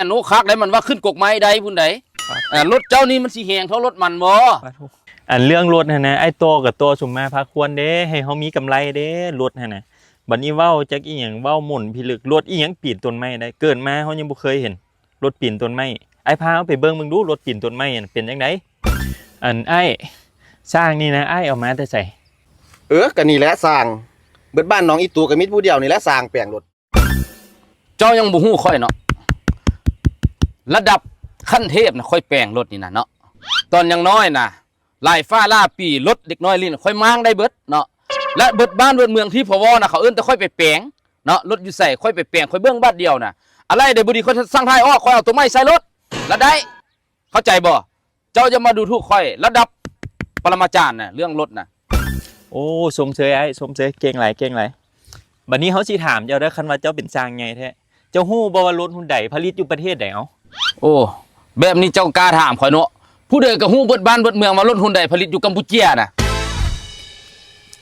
ອັນໂອ້ຄັກໄດ໋ ມັນວ່າຂຶ້ນກົກໄມ້ໄດ້ພຸ້ນໃດ໋. ອ່າ ລົດເຈົ້ານີ້ມັນຊິແຮງເທົ່າລົດມັນບໍ່? ອັນເລື່ອງລົດຫັ້ນນະ ອ້າຍຕໍ່ກໍຕໍ່ສົມມາພາຄວນເດ້ ໃຫ້ເຮົາມີກຳໄລເດ້ ລົດຫັ້ນນະ. ບັດນີ້ເວົ້າຈັກອີ່ຫຍັງ ເວົ້າໝົນພິລຶກ ລົດອີ່ຫຍັງປີນຕົ້ນໄມ້ໄດ້ ເກີດມາເຮົາຍັງບໍ່ເຄີຍເຫັນລົດປີນຕົ້ນໄມ້. ອ້າຍພາເຮົາໄປເບິ່ງເບິ່ງດູ ລົດປີນຕົ້ນໄມ້ຫັ້ນເປັນຈັ່ງໃດ? ອັນອ້າຍ ຊ່າງນີ້ນະ ອ້າຍເອົາມາແຕ່ໃສ? ເອີ ກະນີ້ແຫຼະຊ່າງ ເບິດບ້ານໜອງອີຕູກະມີຜູ້ດຽວນີ້ແຫຼະຊ່າງແປງລົດ. ເຈົ້າຍັງບໍ່ຮູ້ຂ້ອຍເນາະ ລະດັບຂັ້ນເທບນະ ຂ້ອຍແປງລົດນີ້ນະເນາະ. ຕອນຍັງນ້ອຍນະ ຫຼາຍຟ້າຫຼາຍປີ ລົດເດັກນ້ອຍຫຼິ້ນ ຂ້ອຍມ້າງໄດ້ເບິດເນາະ ແລະ ເບິດບ້ານເບິດເມືອງທີ່ພວເວົ້ານະ ເຂົາເອີ້ນແຕ່ຂ້ອຍໄປແປງເນາະ. ລົດຢູ່ໃສ ຂ້ອຍໄປແປງ ຂ້ອຍເບິ່ງບາດດຽວນະ. ອາໄລໃດບໍ່ດີ ຂ້ອຍສັ່ງຖ່າຍອອກ ຂ້ອຍເອົາໂຕໃໝ່ໃສ່ໂລດ ລະໄດ້. ເຂົ້າໃຈບໍ່? ເຈົ້າຢ່າມາດູຖູກຂ້ອຍ ລະດັບປະລະມາຈານນະ ເລື່ອງລົດນະ. ໂອ້ ຊົມເຊີຍອ້າຍ ຊົມເຊີຍ ເກັ່ງຫຼາຍ ເກັ່ງຫຼາຍ. ບັດນີ້ເຮົາຊິຖາມເຈົ້າເດີ ຄັນວ່າເຈົ້າເປັນຊ່າງໃຫຍ່ແທ້ ເຈົ້າຮູ້ບໍ່ວ່າລົດຮຸນໄດຜະລິດຢູ່ປະເທດໃດເອົາ? ໂອ້ ແບບນີ້ເຈົ້າກ້າຖາມຂ້ອຍເນາະ. ຜູ້ໃດກໍຮູ້ເບິດບ້ານເບິດເມືອງວ່າລົດຮຸນໄດຜະລິດຢູ່ກຳປູເຈຍນະ.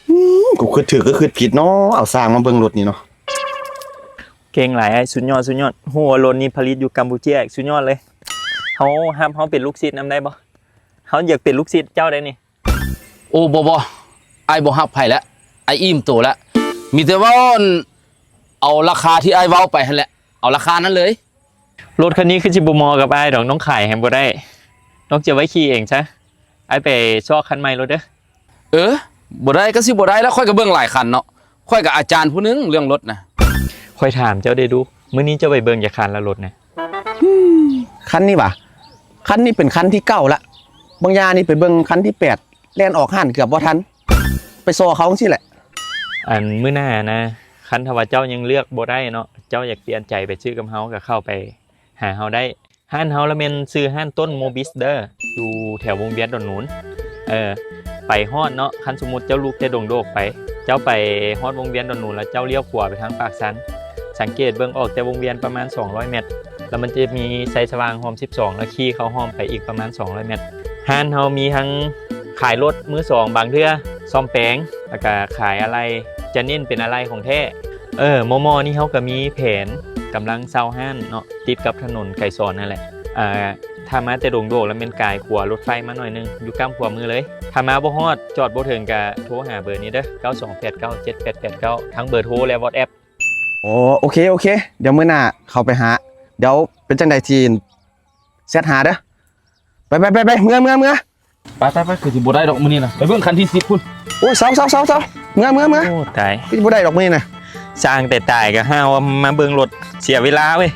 ອືມ ກູຄິດຖືກຄືຄິດຜິດເນາະ ເອົາຊ່າງມາເບິ່ງລົດນີ້ເນາະ. ເກັ່ງຫຼາຍອ້າຍ ສຸດຍອດ ສຸດຍອດ. ຮູ້ວ່າລົດນີ້ຜະລິດຢູ່ກຳປູເຈຍ ສຸດຍອດເລີຍ. ເຮົາຮັບເຮົາເປັນລູກສິດນຳໄດ້ບໍ່? ເຮົາຢາກເປັນລູກສິດເຈົ້າໄດ໋ນີ້. ໂອ້ ບໍ່ ບໍ່ ອ້າຍບໍ່ຮັບໃຜແລ້ວ ອ້າຍອີ່ມໂຕແລ້ວ. ມີແຕ່ວ່າ ເອົາລາຄາທີ່ອ້າຍເວົ້າໄປຫັ້ນແຫຼະ ເອົາລາຄານັ້ນເລີຍ. ລົດຄັນນີ້ຄືຊິບໍ່ເໝາະກັບອ້າຍດອກ ນ້ອງຂາຍໃຫ້ບໍ່ໄດ້ ນ້ອງຈະໄວ້ຂີ່ເອງຊະ. ອ້າຍໄປຊອກຄັນໃໝ່ໂລດເດີ. ເອີ ບໍ່ໄດ້ກໍຊິບໍ່ໄດ້ແລ້ວ ຂ້ອຍກໍເບິ່ງຫຼາຍຄັນເນາະ ຂ້ອຍກໍອາຈານຜູ້ໜຶ່ງເລື່ອງລົດນະ. ຂ້ອຍຖາມເຈົ້າເດ້ດູ ມື້ນີ້ເຈົ້າໄປເບິ່ງຈັກຄັນລະລົດນະ? ຄັນນີ້ຫວາ? ຄັນນີ້ເປັນຄັນທີເກົ້າລະ ບາງຢ່ານີ້ໄປເບິ່ງຄັນທີແປດ ແລ່ນອອກຮ້ານເກືອບບໍ່ທັນ ໄປສໍ້ເຂົາຈັ່ງຊີ້ແຫຼະ. ອັນມື້ໜ້ານະ ຄັນຖ້າວ່າເຈົ້າຍັງເລືອກບໍ່ໄດ້ເນາະ ເຈົ້າຢາກປ່ຽນໃຈໄປຊື້ກັບເຮົາ ກໍເຂົ້າໄປຫາເຮົາໄດ້. ຮ້ານເຮົາລະແມ່ນຊື່ຮ້ານຕົ້ນໂມບິສເດີ ຢູ່ແຖວວົງວຽນດອນໜູນ. ເອີ ໄປຮອດເນາະ ຄັນສົມມຸດເຈົ້າລຸກແຕ່ດົງໂດກໄປ ເຈົ້າໄປຮອດວົງວຽນດອນໜູນ ແລ້ວເຈົ້າລ້ຽວຂວາໄປທາງປາກຊັນ ສັງເກດເບິ່ງອອກແຕ່ວົງວຽນປະມານສອງຮ້ອຍແມັດ ແລ້ວມັນຈະມີໄຊສະຫວ່າງຮ່ອມສິບສອງ ແລ້ວຂີ່ເຂົ້າຮ່ອມໄປອີກປະມານສອງຮ້ອຍແມັດ. ຮ້ານເຮົາມີທັງຂາຍລົດມືສອງບາງເທື່ອ ສ້ອມແປງ ແລ້ວກະຂາຍອາໄຫຼ່ ຈະເນັ້ນເປັນອາໄຫຼ່ຂອງແທ້. ເອີ ມໍ່ໆນີ້ເຮົາກະມີແຜນກຳລັງເຊົ່າຮ້ານເນາະ ຕິດກັບຖະໜົນໄກສອນນັ້ນແຫຼະ. ຖ້າມາແຕ່ດົງໂດກແລ້ວແມ່ນກາຍຂົວລົດໄຟມາໜ້ອຍໜຶ່ງ ຢູ່ກ້ຳຂວາມືເລີຍ. ຖ້າມາບໍ່ຮອດ ຈອດບໍ່ເຖິງກະໂທຫາເບີນີ້ເດີ ເກົ້າສອງແປດເກົ້າເຈັດແປດແປດເກົ້າ ທັງເບີໂທ ແລະ ວອດແອັບ. ໂອ ໂອເຄ ໂອເຄ ດຽວມື້ໜ້າເຂົ້າໄປຫາ ດຽວເປັນຈັ່ງໃດຊິແຊັດຫາເດີ. ໄປ ໄປ ໄປ ໄປ ເມືອ ເມືອ ເມືອ. ໄປ ໄປ ໄປ ຄືຊິບໍ່ໄດ້ດອກມື້ນີ້ນະ ໄປເບິ່ງຄັນທີສິບພຸ້ນ. ໂອ້ຍ ເຊົາ ເຊົາ ເຊົາ ເຊົາ ເມືອ ເມືອ ເມືອ. ໂອ້ ຕາຍ ຄືຊິບໍ່ໄດ້ດອກມື້ນີ້ນະ. ຊ່າງແຕ່ຕາຍກໍຫາວ່າມາເບິ່ງລົດ ເສຍເວລາເວີຍ.